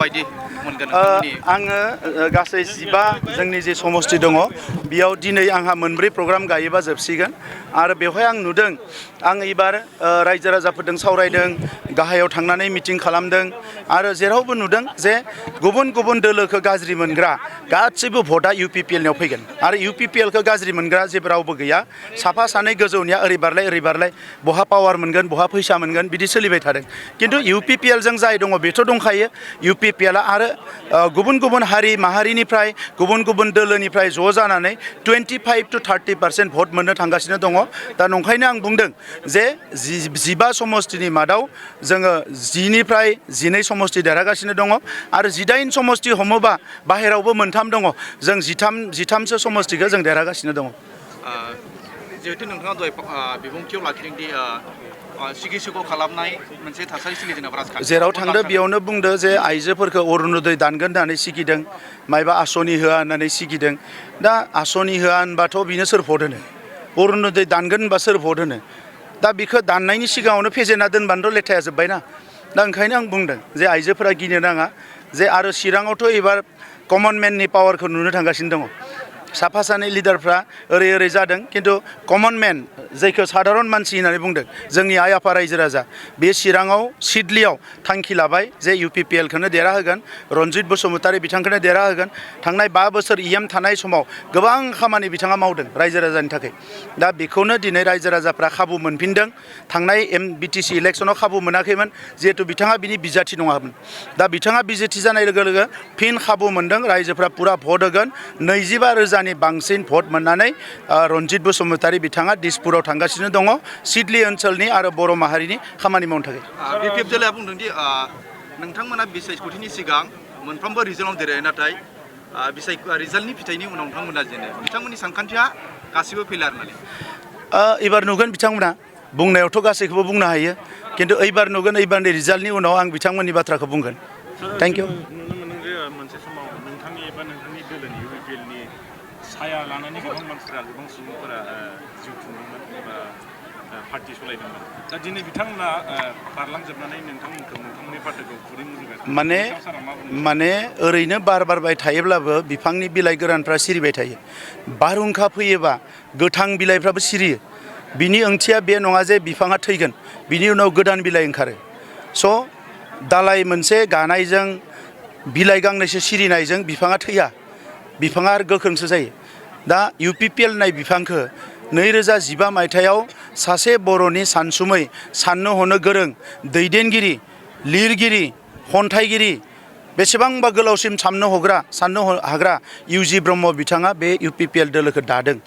आङो गासै 15 जोंनि जे समस्ति दङ बेयाव दिनै आंहा मोनब्रै प्रग्राम गायोबा जोबसिगोन आरो बेवहाय आं नुदों आं एबार रायजो राजाफोरजों सावरायदों गाहायाव थांनानै मिटिं खालामदों आरो जेरावबो नुदों जे गुबुन गुबुन दोलोखौ गाज्रि मोनग्रा गासिबो भटआ UPPLनियाव फैगोन आरो UPPLखौ गाज्रि मोनग्रा जेबो रावबो गैया साफा सानै गोजौनिया ओरै बारलाय बहा पावार मोनगोन बहा फैसा मोनगोन बिदि सोलिबाय थादों किन्तु UPPLजों जाय दङ बेथ' दंखायो UPPLआ आरो गुबुन गुबुन हारि माहारिनिफ्राय गुबुन गुबुन दोलोनिफ्राय ज' जानानै 25 to 30% भट मोननो थांगासिनो दङ दा नंखायनो आं बुंदों जे 15 समस्तिनि मादाव जोङो 10 निफ्राय 12 समस्ति देरहागासिनो दङ आरो 18 समस्ति हमोबा बाहेरावबो मोनथाम दङ जों 13सो समस्तिखौ जों देरहागासिनो दङ जिहेतु नोंथाङा दहाय बिबुंथियाव लाखिदों दि सिगिसुखौ खालामनाय मोनसे थासारि सोलिदों राजखान्थि जेराव थांदो बेयावनो बुंदो जे आइजोफोरखौ अरुणोदय दानगोन होननानै सिगिदों मायबा आसनि होआ होननानै सिगिदों दा आसनि होआ होनबाथ' बिनो सोर भट होनो अरुणोदय दानगोन होनबा सोर भट होनो दा बेखौ दाननायनि सिगाङावनो फेजेनना दोनबानोथ' लेथाया जोब्बायना दा ओंखायनो आं बुंदों जे आइजोफोरा गिनो नाङा जे आरो चिराङावथ' एबार कमन मेननि पावारखौ नुनो थांगासिनो दङ साफा सानै लिडारफ्रा ओरै जादों किन्तु कमन मेन जायखौ साधारन मानसि होननानै बुंदों जोंनि आइ आफा रायजो राजा बे चिराङाव सिडलियाव थांखि लाबाय जे UPPLखौनो देरहाहोगोन रन्जित बसुमतारी बिथांखौनो देरहाहोगोन थांनाय 5 बोसोर EM थानाय समाव गोबां खामानि बिथाङा मावदों रायजो राजानि थाखाय दा बेखौनो दिनै रायजो राजाफ्रा खाबु मोनफिनदों थांनाय BTC इलेक्सनाव खाबु मोनाखैमोन जिहेतु बिथाङा बिनि बिजाथि नङामोन दा बिथाङा बिजाथि जानाय लोगो लोगो फिन खाबु मोनदों रायजोफ्रा पुरा भट होगोन 25,000 बांसिन भट मोननानै रन्जित बसुमतारी बिथाङा दिसपुराव थांगासिनो दङ सिडली ओनसोलनि आरो बर' माहारिनि खामानि मावनो थाखाय BPFला बुंदों दि नोंथांमोना बिसायख'थिनि सिगां मोनफ्रोमबो रिजनाव देरहायो नाथाय रिजाल्टनि फिथाइनि उनाव नोंथांमोना जेनो बिथांमोननि सानखान्थिया गासिबो फेलार होननानै एबार नुगोन बिथांमोना बुंनायावथ' गासैखौबो बुंनो हायो किन्तु एबार नुगोन एबारनि रिजाल्टनि उनाव आं बिथांमोननि बाथ्राखौ बुंगोन थेंक इउ मोनसे समाव नोंथांनि एबा नोंथांनि दोलोनि UPPLनि साया लानानै गोबां सुबुंफोरा जिउ खुंदोंमोन एबा पार्टि सलायदोंमोन दा दिनै बिथांमोना बारलांजोबनानै नोंथांमोननि पार्टिखौ खुरै मुजुगासिनो माने ओरैनो बार बारबाय थायोब्लाबो बिफांनि बिलाइ गोरानफ्रा सिरिबाय थायो बारहुंखा फैयोबा गोथां बिलाइफ्राबो सिरियो बिनि ओंथिया बे नङा जे बिफाङा थैगोन बिनि उनाव गोदान बिलाइ ओंखारो स' दालाइ मोनसे गानायजों बिलाइ गांनैसो सिरिनायजों बिफाङा थैया बिफाङा आरो गोख्रोंसो जायो दा UPPL नाय बिफांखौ 2015 मायथाइयाव सासे बर'नि सानसुमै साननो हनो गोरों दैदेनगिरि लिरगिरि खन्थाइगिरि बेसेबांबा गोलावसिम साननो हाग्रा UG ब्रह्म बिथाङा बे UPPL दोलोखौ दादों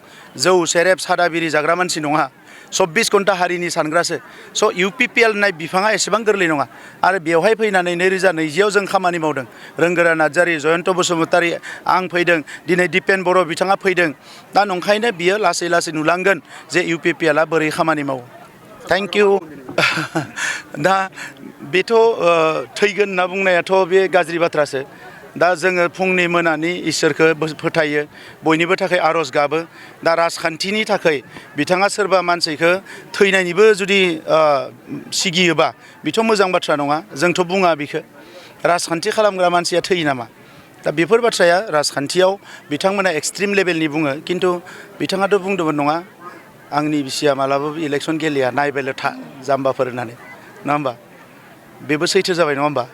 जौ सेरेब सादा बिरि जाग्रा मानसि नङा 24 घन्टा हारिनि सानग्रासो स' UPPL नाय बिफाङा एसेबां गोरलै नङा आरो बेवहाय फैनानै 2020आव जों खामानि मावदों रोंगोरा नार्जारि जयन्त बसुमतारी आं फैदों दिनै दिपेन बर' बिथाङा फैदों दा नंखायनो बियो लासै नुलांगोन जे UPPLआ बोरै खामानि मावो थेंक इउ दा बेथ' थैगोन होनना बुंनायाथ' बे गाज्रि बाथ्रासो दा जोङो फुंनि मोनानि इसोरखौ फोथायो बयनिबो थाखाय आर'ज गाबो दा राजखान्थिनि थाखाय बिथाङा सोरबा मानसिखौ थैनायनिबो जुदि सिगियोबा बेथ' मोजां बाथ्रा नङा जोंथ' बुङा बेखौ राजखान्थि खालामग्रा मानसिया थैयो नामा दा बेफोर बाथ्राया राजखान्थियाव बिथांमोना एक्सट्रिम लेभेलनि बुङो किन्तु बिथाङाथ' बुंदोंमोन नङा आंनि बिसिया मालाबाबो इलेक्सन गेलेया नायबायल' था जाम्बाफोर होननानै नङा होमबा बेबो सैथो जाबाय नङा होमबा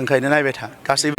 ओंखायनो नायबाय था गासैबो